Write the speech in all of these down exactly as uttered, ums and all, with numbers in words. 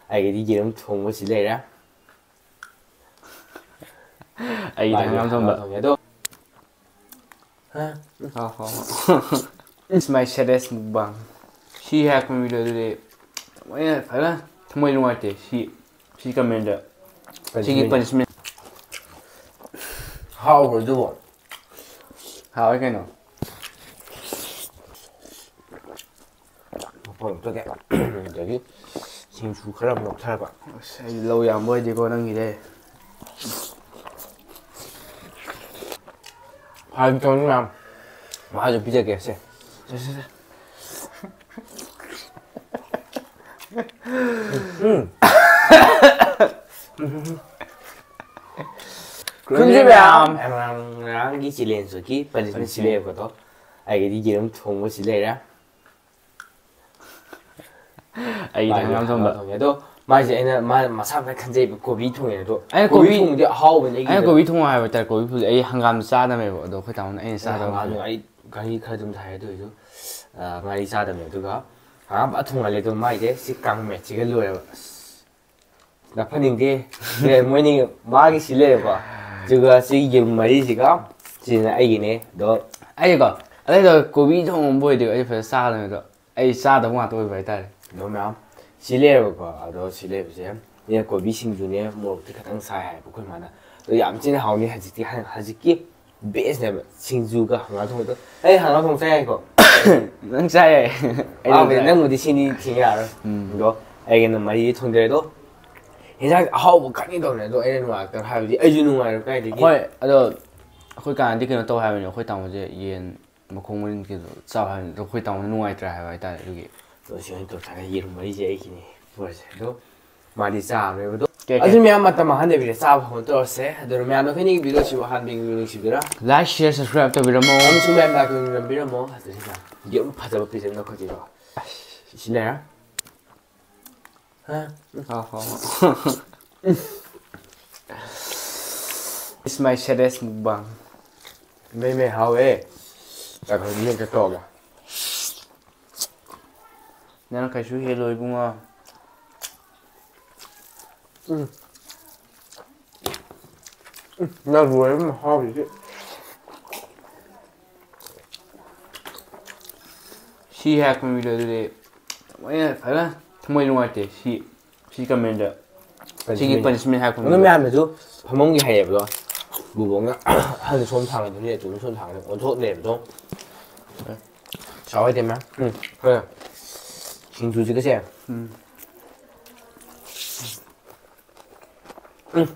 ꯑꯩꯒꯤꯗꯤ ꯌꯦꯔꯨꯝ ꯊꯣꯡꯕꯁꯤ ꯂꯩꯔꯦ꯫ ꯑꯩꯒꯤꯗꯤ ꯍꯪꯒꯥꯝ ꯊꯣꯡꯕ꯫ ꯊꯣꯡꯉꯦ ꯑꯗꯣ꯫ ꯍꯥ? ꯍꯣ, ꯍꯣ, ꯍꯣ꯫ It's my saddest mukbang. ꯁꯤ ꯍꯥꯏꯔꯛꯄ ꯃꯤꯗꯣ ꯑꯗꯨꯗꯤ ꯊꯃꯣꯏꯅ ꯐꯖꯅ ꯊꯃꯣꯏ ꯅꯨꯡꯉꯥꯏꯇꯦ꯫ ꯁꯤ, ꯁꯤ comment꯫ ꯁꯤꯒꯤ punishment꯫ ꯍꯥꯎꯕ꯭ꯔꯣ ꯑꯗꯨꯕꯣ? ꯍꯥꯎꯋꯦ ꯀꯩꯅꯣ꯫ ꯃꯐꯝ ꯑꯝꯇ ꯀꯌꯥ-, ꯑꯗꯒꯤ ꯁꯤꯡꯖꯨ ꯈꯔ ꯑꯃ ꯂꯧꯊꯔꯕ꯫ ꯑꯁ, ꯑꯩ ꯂꯧ ꯌꯥꯝꯕ ꯑꯣꯏꯗꯦꯀꯣ ꯅꯪꯒꯤꯗꯤ꯫ ꯐꯥꯒꯤ ꯇꯧꯅꯤ ꯃꯌꯥꯝ꯫ ꯃꯥꯁꯨ ꯄꯤꯖꯒꯦ ꯁꯦ꯫ ꯁꯦ, ꯁꯦ, ꯁꯦ꯫ ꯎꯝ꯫ ꯈꯨꯔꯨꯝꯖꯔꯤ ꯃꯌꯥꯝ꯫ ꯉꯔꯥꯡꯒꯤ challenge ꯀꯤ punishment ꯁꯤ ꯂꯩꯔꯦꯀꯣ꯫ ꯑꯩꯒꯤꯗꯤ ꯌꯦꯔꯨꯝ ꯊꯣꯡꯕꯁꯤ ꯂꯩꯔꯦ꯫ ꯑꯩꯒꯤꯗꯤ ꯍꯪꯒꯥꯝ ꯊꯣꯡꯕ꯫ ꯊꯣꯡꯉꯦ꯫ ꯑꯗꯣ ꯃꯥꯏꯁꯦ ꯑꯩꯅ, ꯃꯥ ꯃꯁꯥ ꯃꯊꯟ ꯈꯟꯖꯩꯕ, ꯀꯣꯕꯤ ꯊꯣꯡꯉꯦ꯫ ꯑꯗꯣ ꯑꯩꯅ ꯀꯣꯕꯤ ꯀꯣꯕꯤ, ꯊꯣꯡꯕꯗꯤ ꯑꯍꯥꯎꯕꯅꯦ ꯑꯩꯒꯤꯗꯤ꯫ ꯑꯩꯅ ꯀꯣꯕꯤ ꯊꯣꯡꯉꯣ ꯍꯥꯏꯕ ꯇꯥꯔꯦ, ꯀꯣꯕꯤ ꯐꯨꯜ ꯑꯩ ꯍꯪꯒꯥꯝ ꯆꯥꯗꯕꯅꯦꯕ, ꯑꯗꯣ ꯑꯩꯈꯣꯏ ꯇꯥꯃꯣꯅ ꯑꯩꯅ ꯑꯩꯅ ꯆꯥꯗꯕ ꯍꯪꯒꯥꯝꯗꯣ ꯐꯨꯜ꯫ ꯑꯩ ꯘꯔꯤ ꯈꯔ ꯑꯗꯨꯝ ꯊꯥꯏ ꯑꯗꯨ ꯑꯣꯏꯁꯨ, ꯑ, ꯉꯥꯔꯤ ꯆꯥꯗꯕꯅꯦ꯫ ꯑꯗꯨꯒ ꯍꯪꯒꯥꯝ ꯐꯖꯅ ꯊꯣꯡꯍꯜꯂꯦ꯫ ꯑꯗꯣ ꯃꯥꯏꯁꯦ ꯁꯤ ꯀꯥꯡꯃꯦꯠꯁꯤꯒ ꯂꯣꯏꯔꯦꯕ꯫ ꯑꯁ꯫ ꯅꯥ ꯐꯅꯤꯡꯗꯦ꯫ ꯁꯦ, ꯃꯣꯏꯅꯤ ꯃꯥꯒꯤ ꯁꯤ ꯂꯩꯔꯦꯀꯣ꯫ ꯑꯗꯨꯒ ꯁꯤ ꯌꯦꯔꯨꯝ ꯃꯔꯤꯁꯤꯒ ꯁꯤꯅ ꯑꯩꯒꯤꯅꯦ꯫ ꯑꯗꯣ ꯑꯩꯀꯣ, ꯑꯗꯩꯗ ꯀꯣꯕꯤ ꯊꯣꯡꯕ ꯑꯣꯏꯗꯤ ꯑꯩ ꯐꯖꯅ ꯆꯥꯒꯗꯕꯅꯤ, ꯑꯗꯣ ꯑꯩ ꯆꯥꯗꯕ ꯉꯥꯛꯇ ꯑꯣꯏꯕ ꯍꯥꯏꯇꯥꯔꯦ꯫ ꯑꯗꯣ ꯃꯌꯥꯝ ꯁꯤ ꯂꯩꯔꯦꯕꯀꯣ꯫ ꯑꯗꯣ ꯁꯤ ꯂꯩꯕꯁꯦ ꯑꯩꯅ ꯀꯣꯕꯤ ꯁꯤꯡꯖꯨꯅꯦ, ꯃꯣꯔꯣꯛꯇꯤ ꯈꯤꯇꯪ ꯁꯥꯏ ꯍꯥꯏꯌꯦꯕ ꯑꯩꯈꯣꯏ ꯃꯥꯅ꯫ ꯑꯗꯣ ꯌꯥꯝ ꯊꯤꯅ ꯍꯥꯎꯅꯤ ꯍꯧꯖꯤꯛꯇꯤ, ꯍꯧꯖꯤꯛꯀꯤ bestꯅꯦꯕ꯫ ꯁꯤꯡꯖꯨꯒ ꯍꯪꯒꯥꯝ ꯊꯣꯡꯕꯗꯣ꯫ ꯑꯩ ꯍꯪꯒꯥꯝ ꯊꯣꯡ ꯆꯥ ꯌꯥꯏꯀꯣ? ꯅꯪ ꯆꯥ ꯌꯥꯏ꯫ ꯑꯩ ꯑꯥ, ꯅꯪ ꯆꯥ ꯌꯥꯏ꯫ ꯅꯪꯕꯨꯗꯤ ꯁꯤꯅꯤ ꯊꯤꯡ ꯌꯥꯔꯣꯏ꯫ ꯎꯝ꯫ ꯑꯗꯣ ꯑꯩꯒꯤꯅ ꯃꯔꯤ ꯊꯣꯡꯖꯔꯦ꯫ ꯑꯗꯣ ꯍꯦꯟꯖꯥꯡ ꯑꯍꯥꯎꯕ ꯈꯛꯅꯤ ꯇꯧꯅꯦ꯫ ꯑꯗꯣ ꯑꯩꯅ ꯅꯨꯡꯉꯥꯏꯔꯛꯇꯕ ꯍꯥꯏꯕꯗꯤ ꯑꯩꯁꯨ ꯅꯨꯡꯉꯥꯏꯔꯣꯏ ꯀꯥꯏꯗꯒꯤ꯫ ꯍꯣꯏ, ꯑꯗꯣ ꯑꯩꯈꯣꯏ ꯀꯥꯟꯅꯗꯤ ꯀꯩꯅꯣ ꯇꯧ ꯍꯥꯏꯕꯅꯤ꯫ ꯑꯩꯈꯣꯏ ꯇꯥꯃꯣꯁꯦ ꯌꯦꯟ ꯃꯈꯣꯡ ꯃꯔꯤꯟ ꯀꯩꯅꯣ ꯆꯥꯎ ꯍꯥꯏꯕꯅꯤ꯫ ꯑꯗꯣ ꯑꯩꯈꯣꯏ ꯇꯥꯃꯣꯅ ꯅꯨꯡꯉꯥꯏꯇ꯭ꯔꯦ ꯍꯥꯏꯕ ꯍꯥꯏꯇꯥꯔꯦ꯫ ꯑꯗꯨꯒꯤ ꯑꯗꯣ ꯁꯤ ꯑꯣꯏꯅ ꯇꯧꯊꯔꯦ꯫ ꯌꯦꯔꯨꯝ ꯃꯔꯤꯁꯦ ꯑꯩꯒꯤꯅꯤ꯫ ꯄꯣꯔꯁꯦ꯫ ꯑꯗꯣ ꯃꯥꯗꯤ ꯆꯥꯔꯣꯏꯕ꯫ ꯑꯗꯣ ꯀꯦ, ꯀꯦ꯫ ꯑꯗꯨ ꯃꯌꯥꯝ ꯃꯇꯝ ꯃꯥꯡꯍꯟꯗꯕꯤꯗ ꯆꯥꯕ ꯍꯧꯅ ꯇꯧꯔꯁꯦ꯫ ꯑꯗꯨꯅ ꯃꯌꯥꯝꯅ ꯑꯩꯈꯣꯏꯅ ꯕꯤꯗꯤꯑꯣꯁꯤꯕꯨ ꯑꯍꯥꯟꯕ ꯌꯦꯡꯕꯤꯕ ꯅꯨꯡꯁꯤꯕꯤꯔꯥ? Like, share, subscribe ꯇꯧꯕꯤꯔꯝꯃꯣ꯫ ꯑꯃꯁꯨꯡ ꯃꯌꯥꯝ ꯂꯥꯛꯄꯤꯕꯤꯔꯝꯃꯣ꯫ ꯑꯗꯨꯅ ꯌꯦꯔꯨꯝ ꯐꯖꯕ ꯄꯤꯖꯅ ꯈꯣꯠꯄꯤꯔꯣ꯫ ꯁꯤ ꯂꯩꯔꯦ꯫ ꯍꯥ? ꯍꯣ, ꯍꯣ, ꯍꯣ꯫ It's my saddest mukbang꯫ ꯃꯩ ꯃꯩ ꯍꯥꯎꯋꯦ꯫ ꯆꯥꯛꯈꯨꯝ ꯃꯤ ꯑꯝꯇ ꯇꯧꯔꯒ꯫ ꯅꯪ ꯀꯩꯁꯨ ꯍꯦꯜꯂꯣꯏ ꯏꯕꯨꯡꯉꯣ꯫ ꯎꯝ꯫ ꯎꯝ, ꯂꯐꯣꯏ ꯑꯃ ꯍꯥꯎꯔꯤꯁꯦ꯫ ꯁꯤ ꯍꯥꯏꯔꯛꯄ ꯃꯤꯗꯣ ꯑꯗꯨꯗꯤ ꯊꯃꯣꯏ ꯐꯖꯅ ꯊꯃꯣꯏ ꯅꯨꯡꯉꯥꯏꯇꯦ꯫ ꯁꯤ, ꯁꯤ comment꯫ ꯁꯤꯒꯤ punishment꯫ Punishment ꯍꯥꯏꯔꯛꯄ ꯑꯗꯨ ꯃꯤꯗꯣ꯫ ꯃꯌꯥꯝꯅꯁꯨ ꯐꯝꯃꯝꯒꯦ ꯍꯥꯏꯌꯦꯕꯗꯣ꯫ ꯕꯨꯕꯣꯛꯅ ꯑꯍꯟ ꯁꯣꯝ ꯊꯥꯡꯉꯗꯨꯅꯤ, ꯑꯇꯣꯝꯕ ꯁꯣꯝ ꯊꯥꯡꯉꯗꯨꯅꯤ ꯑꯣꯟꯊꯣꯛ ꯂꯩꯔꯕꯗꯣ꯫ ꯆꯥꯎ ꯍꯥꯏꯗꯦ ꯃꯌꯥꯝ꯫ ꯎꯝ꯫ ꯍꯣꯏ꯫ ꯁꯤꯡꯖꯨꯁꯤꯒꯁꯦ꯫ ꯎꯝ꯫ ꯎꯝ꯫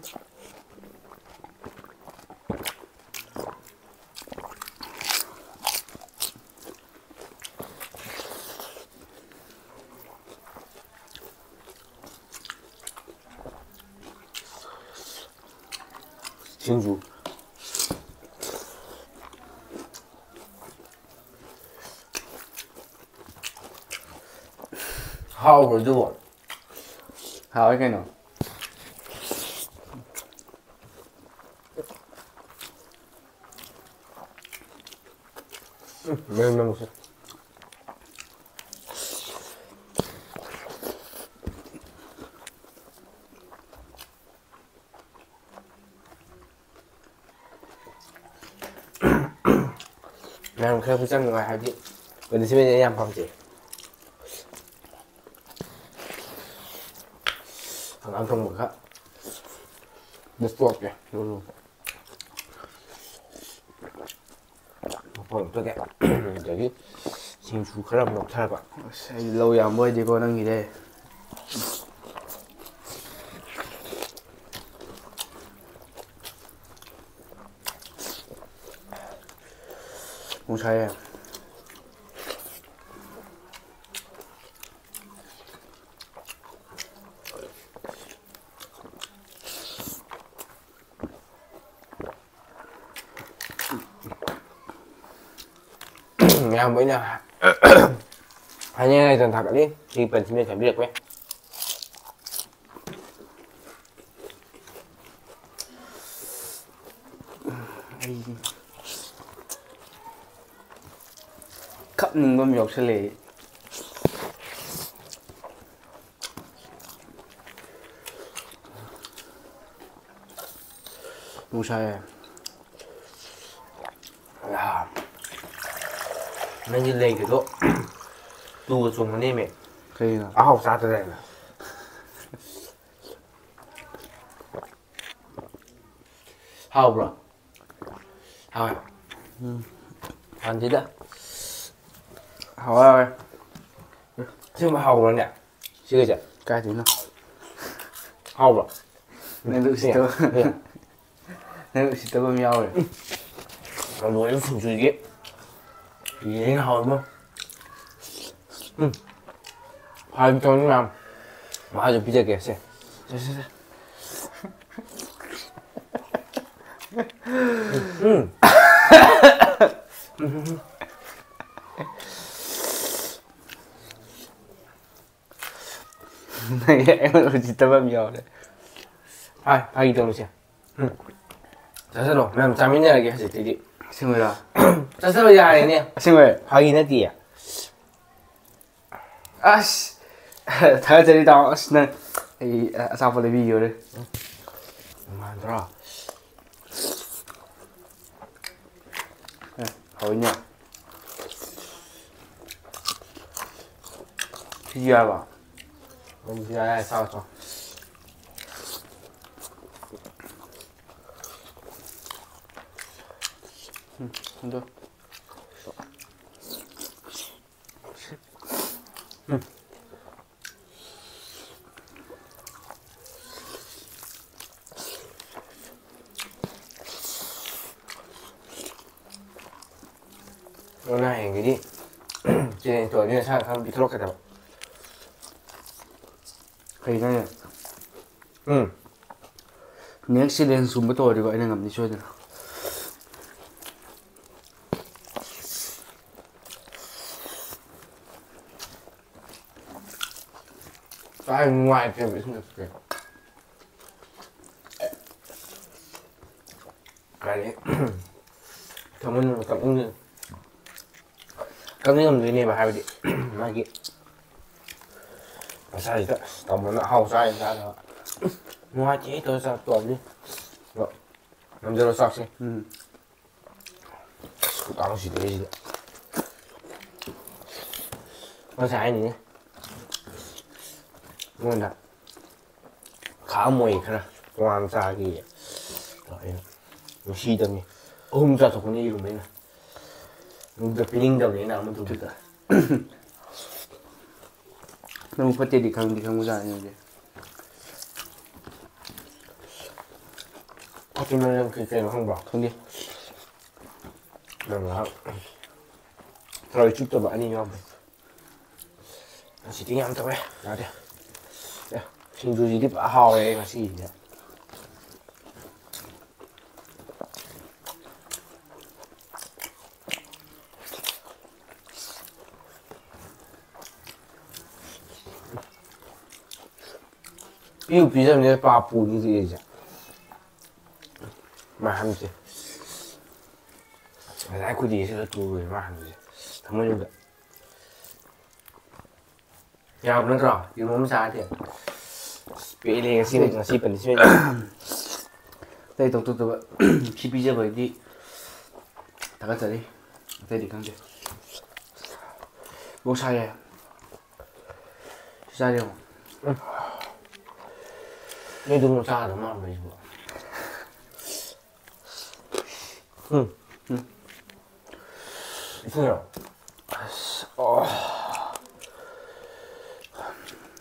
ꯁꯤꯡꯖꯨ꯫ ꯍꯥꯎꯕ꯭ꯔꯣ ꯑꯗꯨꯕꯣ? ꯍꯥꯎꯋꯦ ꯀꯩꯅꯣ꯫ ꯎꯝ, ꯃꯅꯝ ꯅꯝꯃꯛꯀꯦ꯫ ꯃꯌꯥꯝ ꯈꯔ ꯄꯨꯛꯆꯝ ꯅꯨꯡꯉꯥꯏ ꯍꯥꯏꯕꯗꯤ punishment ꯑꯩ ꯌꯥꯝ ꯄꯥꯝꯖꯩ꯫ ꯍꯪꯒꯥꯝ ꯊꯣꯡꯕ ꯈꯔ ꯅꯠꯇꯣꯛꯀꯦ꯫ ꯃꯐꯝ ꯑꯝꯇꯗ꯫ ꯑꯗꯒꯤ ꯁꯤꯡꯖꯨ ꯈꯔ ꯑꯃ ꯂꯧꯊꯔꯕ꯫ ꯑꯁ, ꯑꯩ ꯂꯧ ꯌꯥꯝꯕ ꯑꯣꯏꯗꯦꯀꯣ ꯅꯪꯒꯤꯗꯤ꯫ ꯄꯨꯡ ꯁꯥꯏꯌꯦ꯫ ꯃꯌꯥꯝꯕ ꯑꯩꯅ ꯍꯥꯏꯅꯤꯡꯉꯥꯏ ꯂꯩꯇꯅ ꯊꯥꯒꯠꯂꯤ꯫ ꯁꯤꯒꯤ punishment ꯁꯦꯝꯕꯤꯔꯛꯄꯩ꯫ ꯑꯩ ꯀꯞꯅꯤꯡꯕ ꯑꯃ ꯌꯥꯎꯁꯜꯂꯛꯑꯦ꯫ ꯅꯨꯡꯁꯥꯏ꯫ ꯅꯪꯒꯤ ꯂꯩꯒꯗꯣ ꯇꯨꯒ ꯆꯣꯡꯉꯅꯦꯃꯦ꯫ ꯀꯩꯒꯤꯅꯣ? ꯑꯍꯥꯎ ꯆꯥꯗ꯭ꯔꯦꯅ꯫ ꯍꯥꯎꯕ꯭ꯔꯣ? ꯍꯥꯎꯋꯦ꯫ ꯍꯥꯟꯁꯤꯗ꯫ ꯍꯥꯎꯋꯦ ꯍꯥꯎꯋꯦ꯫ ꯑꯁꯦꯡꯕ ꯍꯥꯎꯕ꯭ꯔꯣꯅꯦ? ꯁꯤꯒꯁꯦ꯫ ꯀꯥꯏꯗꯩꯅꯣ? ꯍꯥꯎꯕ꯭ꯔꯣ? ꯅꯪꯗꯣ ꯎꯁꯤꯠꯇꯕ꯫ ꯎꯝ꯫ ꯅꯪ ꯎꯁꯤꯠꯇꯕ ꯑꯃ ꯌꯥꯎꯔꯦ꯫ ꯂꯣꯏꯔꯦ ꯐꯨꯟꯁꯨꯒꯤ꯫ ꯌꯦꯟ ꯍꯥꯎꯕ꯫ ꯎꯝ꯫ ꯐꯥꯒꯤ ꯇꯧꯅꯤ ꯃꯌꯥꯝ꯫ ꯃꯥꯁꯨ ꯄꯤꯖꯒꯦ ꯁꯦ꯫ ꯁꯦ, ꯁꯦ, ꯁꯦ꯫ ꯎꯝ꯫ ꯅꯪ ꯑꯩꯉꯣꯟꯗ ꯎꯁꯤꯠꯇꯕ ꯑꯃ ꯌꯥꯎꯔꯦ꯫ ꯍꯥꯏ, ꯐꯥꯒꯤ ꯇꯧꯅꯤꯁꯦ꯫ ꯎꯝ꯫ ꯆꯠꯁꯤꯜꯂꯣ, ꯃꯌꯥꯝ ꯆꯥꯃꯤꯟꯅꯔꯒꯦ ꯍꯧꯖꯤꯛꯇꯤꯗꯤ꯫ ꯑꯁꯦꯡꯕꯩꯔꯣ? ꯆꯠꯁꯤꯜꯂꯣ ꯌꯥꯔꯦꯅꯦ꯫ ꯑꯁꯦꯡꯕꯩ? ꯐꯥꯒꯤ ꯅꯠꯇꯤꯌꯦ꯫ ꯑꯁ! ꯊꯥꯒꯠꯆꯔꯤ ꯇꯥꯃꯣ꯫ ꯑꯁ ꯅꯪ ꯑꯩ ꯑꯆꯥꯄꯣꯠ ꯂꯩꯕꯤꯌꯣꯔꯦ꯫ ꯃꯥꯟꯗ꯭ꯔꯣ? ꯑꯦ, ꯍꯥꯎꯏꯅꯦ꯫ ꯁꯤꯁꯨ ꯌꯥꯔꯕ? ꯌꯥꯔꯦ, ꯌꯥꯔꯦ, ꯆꯥꯔꯣ, ꯆꯥꯔꯣ꯫ ꯎꯝ, ꯑꯗꯣ꯫ ꯑꯗꯨꯅ ꯍꯌꯦꯡꯒꯤꯗꯤ ꯆꯦꯂꯦꯟꯖ ꯇꯧꯔꯗꯤ ꯅꯁꯥꯅ ꯈꯪꯅ ꯄꯤꯊꯣꯔꯛꯀꯗꯕ꯫ ꯀꯩꯅꯣꯅꯦ? ꯎꯝ꯫ ꯅꯦꯛꯁ ꯆꯦꯂꯦꯟꯖꯀꯨꯝꯕ ꯇꯧꯔꯗꯤꯀꯣ ꯑꯩꯅ ꯉꯝꯅꯤ ꯁꯣꯏꯗꯅ꯫ ꯀꯥꯏ ꯅꯨꯡꯉꯥꯏꯇꯦꯕ ꯏꯁꯤꯡ ꯊꯛꯄꯁꯦ꯫ ꯀꯥꯏꯗꯩ ꯊꯃꯣꯏ ꯅꯨꯡ ꯀꯞꯅꯤꯡꯉꯦ꯫ ꯀꯞꯅꯤꯡꯉꯝꯗꯣꯏꯅꯦꯕ, ꯍꯥꯏꯕꯗꯤ ꯃꯥꯒꯤ ꯃꯁꯥꯁꯤꯗ ꯇꯥꯃꯣꯅ ꯑꯍꯥꯎ ꯆꯥꯔꯤ ꯆꯥꯗꯕ ꯅꯨꯡꯉꯥꯏꯇꯦ ꯇꯧꯔ ꯆꯥꯛ ꯇꯣꯛꯑꯕꯅꯤ꯫ ꯑꯗꯣ ꯅꯝꯖꯔꯣ ꯆꯥꯛꯁꯦ꯫ ꯎꯝ꯫ ꯑꯁ, ꯈꯨꯇꯥꯡꯁꯤꯗꯤ ꯑꯩꯁꯤꯗ꯫ ꯉꯁꯥꯏ ꯍꯥꯏꯅꯤꯅꯦ꯫ ꯑꯩꯉꯣꯟꯗ ꯈꯥꯛꯑꯝꯃꯣꯏ ꯈꯔ ꯇꯣꯉꯥꯟ ꯆꯥꯒꯦ꯫ ꯑꯩꯅ ꯅꯨꯡꯁꯤꯗꯕꯅꯤ꯫ ꯑꯍꯨꯝ ꯆꯥꯊꯣꯛꯄꯅꯤ ꯌꯦꯔꯨꯝ ꯑꯩꯅ꯫ ꯑꯗꯨꯗ ꯄꯤꯅꯤꯡꯗꯕꯅꯤ ꯑꯩꯅ ꯑꯃꯗꯨꯗ꯫ ꯅꯪ ꯐꯠꯇꯦꯗꯤ ꯈꯪꯗꯤ ꯈꯪꯕꯖꯥꯠꯅꯤ ꯅꯪꯗꯤ꯫ ꯐꯠꯇꯦ ꯅꯪ ꯀꯩ-, ꯀꯩꯅꯣ ꯈꯪꯕ꯭ꯔꯣ? ꯈꯪꯗꯦ꯫ ꯅꯪ ꯉꯥꯏꯍꯥꯛ ꯊꯔꯣꯏ ꯆꯨꯞꯇꯕ ꯑꯅꯤ ꯌꯥꯎꯔꯝꯃꯦ꯫ ꯉꯁꯤꯗꯤ ꯌꯥꯝ ꯇꯧꯔꯦ꯫ ꯌꯥꯗꯦ꯫ ꯑꯦ, ꯁꯤꯡꯖꯨꯁꯤꯗꯤ ꯐꯖ ꯍꯥꯎꯔꯦ ꯉꯁꯤꯁꯤꯗꯤ꯫ ꯄꯤꯕꯨ ꯄꯤꯖꯕꯅꯦ ꯄꯥꯞ ꯄꯨꯅꯤ ꯑꯩꯁꯦ꯫ ꯃꯥ ꯍꯥꯏꯕꯁꯦ꯫ ꯉꯁꯥꯏ ꯈꯨꯗꯤꯁꯤꯗ ꯇꯨꯔꯦ ꯃꯥ ꯍꯥꯏꯕꯁꯦ꯫ ꯊꯃꯣꯏꯅꯨꯡꯗ꯫ ꯌꯥꯕ ꯅꯠꯇ꯭ꯔꯣ? ꯌꯦꯔꯨꯝ ꯑꯃ ꯆꯥꯔꯗꯤ꯫ ꯑꯁ, ꯄꯦꯜꯂꯦ ꯉꯁꯤ, ꯉꯁꯤ punishment꯫ ꯑꯇꯩ ꯇꯧꯊꯣꯛꯇꯕ ꯁꯤ ꯄꯤꯖꯕꯒꯤꯗꯤ ꯊꯥꯒꯠꯆꯔꯤ꯫ ꯑꯇꯩꯗꯤ ꯈꯪꯗꯦ꯫ ꯃꯣꯛ ꯁꯥꯏꯌꯦ꯫ ꯁꯤ ꯆꯥꯔ ꯌꯦꯡꯉꯣ꯫ ꯅꯣꯏ ꯑꯗꯨꯝ ꯆꯥꯒꯗꯕ ꯃꯥꯟꯕ ꯑꯩꯁꯤꯕꯣ꯫ ꯎꯝ꯫ ꯎꯝ꯫ ꯏꯁꯤꯡꯔꯣ? ꯑꯁ, ꯑꯣ꯫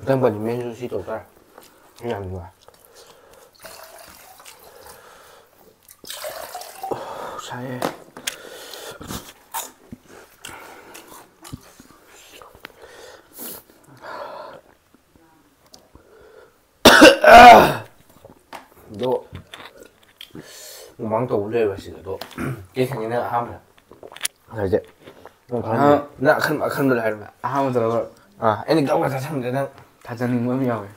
ꯃꯊꯪ punishmentꯁꯨ ꯁꯤ ꯇꯧ ꯇꯥꯔꯦ꯫ ꯁꯤ ꯌꯥꯝ ꯅꯨꯡꯉꯥꯏ꯫ ꯁꯥꯏꯌꯦ꯫ ꯑꯗꯣ ꯃꯃꯥꯡ ꯇꯧꯕ ꯂꯩꯕ ꯁꯤꯗ ꯑꯗꯣ ꯀꯩ ꯈꯪꯉꯤ ꯅꯪ ꯑꯍꯥꯟꯕꯗ ꯍꯥꯏꯁꯦ? ꯅꯪ ꯈꯪꯉꯤ? ꯑꯥ꯫ ꯅꯪ ꯑꯈꯟꯕ, ꯑꯈꯟꯕꯗꯣ ꯍꯥꯏꯔꯣꯅꯦ꯫ ꯑꯍꯥꯟꯕꯗ ꯑꯥ, ꯑꯩꯅ ꯒꯞ ꯒꯞ ꯆꯥꯁꯟꯕꯗ ꯅꯪ ꯊꯥꯖꯅꯤꯡꯕ ꯑꯃ ꯌꯥꯎꯋꯦ꯫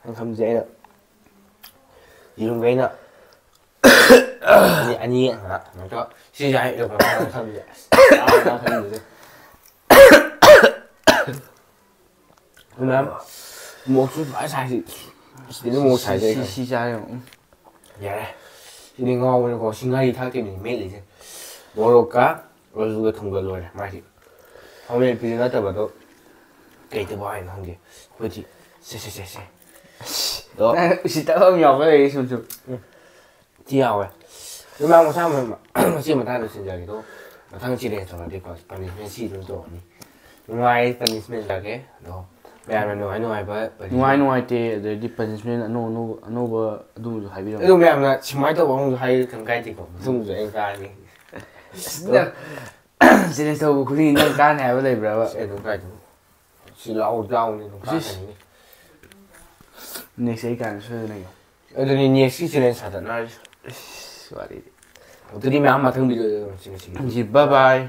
ꯅꯪ ꯈꯪꯕꯁꯦ ꯑꯩꯅ ꯌꯦꯔꯨꯝꯒ ꯑꯩꯅ ꯑꯅꯤ, ꯑꯅꯤ ꯉꯥꯛ ꯁꯨꯃꯥꯏꯅ ꯇꯧꯔ ꯁꯤꯁꯦ ꯍꯥꯏ ꯈꯪꯕꯁꯦ꯫ ꯑꯁ, ꯑꯥ, ꯈꯪꯕꯁꯦ꯫ ꯃꯌꯥꯝ ꯃꯣꯔꯣꯛꯁꯨ ꯐꯖꯅ ꯁꯥꯏꯁꯤ꯫ ꯁꯤꯗꯅ ꯃꯣꯔꯣꯛ ꯁꯥꯏꯁꯦ ꯑꯩ ꯁꯤ, ꯈꯪꯉꯦ꯫ ꯁꯤ ꯆꯥꯔꯦ ꯌꯦꯡꯉꯣ꯫ ꯎꯝ꯫ ꯌꯥꯔꯦ꯫ ꯁꯤꯗꯤ ꯉꯥꯎꯕꯅꯤꯀꯣ꯫ ꯁꯤ ꯉꯥꯔꯤ ꯊꯥꯛꯇꯣꯏꯅꯤ ꯃꯦꯠꯂꯤꯁꯦ꯫ ꯃꯣꯔꯣꯛꯀ ꯑꯂꯨꯒ ꯊꯨꯝꯒ ꯂꯣꯏꯔꯦ ꯃꯥꯏꯗꯤ꯫ ꯍꯣꯔꯃꯦꯟ ꯄꯤꯖ ꯅꯠꯇꯕꯗꯣ ꯀꯩ ꯇꯧꯕ ꯍꯥꯏꯅꯣ ꯈꯪꯗꯦ꯫ ꯑꯩꯈꯣꯏꯗꯤ ꯁꯦ ꯁꯦ ꯁꯦ ꯁꯦ꯫ ꯑꯗꯣ ꯎꯁꯤꯠꯇꯕ ꯑꯃ ꯌꯥꯎꯕ ꯂꯩꯔꯦ ꯁꯨꯝ ꯁꯨꯝ꯫ ꯁꯤ ꯌꯥꯎꯋꯦ꯫ ꯑꯗꯨ ꯃꯌꯥꯝ ꯃꯁꯥ ꯃꯁꯥ ꯃꯆꯦ ꯃꯇꯥꯡꯗ ꯁꯤꯟꯖꯔꯒꯦ꯫ ꯑꯗꯣ ꯃꯊꯪ ꯆꯦꯂꯦꯟꯖ ꯇꯧꯔꯗꯤꯀꯣ ꯄꯅꯤꯁꯃꯦꯟ ꯁꯤ ꯑꯗꯨꯝ ꯇꯧꯔꯅꯤ꯫ ꯅꯨꯡꯉꯥꯏ ꯄꯅꯤꯁꯃꯦꯟ ꯂꯥꯛꯀꯦ꯫ ꯑꯗꯣ ꯃꯌꯥꯝꯅ ꯅꯨꯡꯉꯥꯏ ꯅꯨꯡꯉꯥꯏꯕ punishment ꯅꯨꯡꯉꯥꯏ ꯅꯨꯡꯉꯥꯏꯇꯦ꯫ ꯑꯗꯩꯗꯤ ꯄꯅꯤꯁꯃꯦꯟ ꯑꯅꯧ ꯑꯅꯧꯕ ꯑꯅꯧꯕ ꯑꯗꯨꯝꯕꯁꯨ ꯍꯥꯏꯕꯤꯔꯝꯃꯣ꯫ ꯑꯗꯨ ꯃꯌꯥꯝꯅ ꯁꯨꯃꯥꯏꯅ ꯇꯧꯕ ꯑꯃꯨꯛꯁꯨ ꯍꯥꯏꯔꯒ ꯀꯩꯝ ꯀꯥꯏꯗꯦꯀꯣ꯫ ꯃꯊꯪꯗꯁꯨ ꯑꯩꯅ ꯀꯥꯔꯅꯤ꯫ ꯆꯦꯂꯦꯟꯖ ꯇꯧꯕ ꯈꯨꯗꯤꯡꯒꯤ ꯅꯪ ꯀꯥꯅꯤ ꯍꯥꯏꯕ ꯂꯩꯕ꯭ꯔꯕ? ꯑꯁ ꯑꯩ ꯑꯗꯨꯝ ꯀꯥꯏꯗꯣꯏꯅꯤ꯫ ꯁꯤ ꯂꯥꯎ ꯂꯥꯎꯅꯤ ꯑꯗꯨꯝ ꯏꯁ꯫ ꯀꯥꯔꯅꯤ꯫ ꯅꯦꯛꯁ ꯑꯩ ꯀꯥꯅꯤ ꯁꯣꯏꯗꯅ ꯌꯦꯡꯉꯣ꯫ ꯑꯗꯨꯅꯤ ꯅꯦꯛꯁꯀꯤ ꯆꯦꯂꯦꯟꯖ ꯁꯥꯗꯠꯅꯔꯁꯤ꯫ ꯏꯁ ꯋꯥꯔꯤꯗꯤ꯫ ꯑꯗꯨꯗꯤ ꯃꯌꯥꯝ ꯃꯊꯪ ꯚꯤꯗꯤꯑꯣꯗ ꯑꯗꯨꯝ ꯁꯤꯟꯅꯁꯤ꯫ G bye bye꯫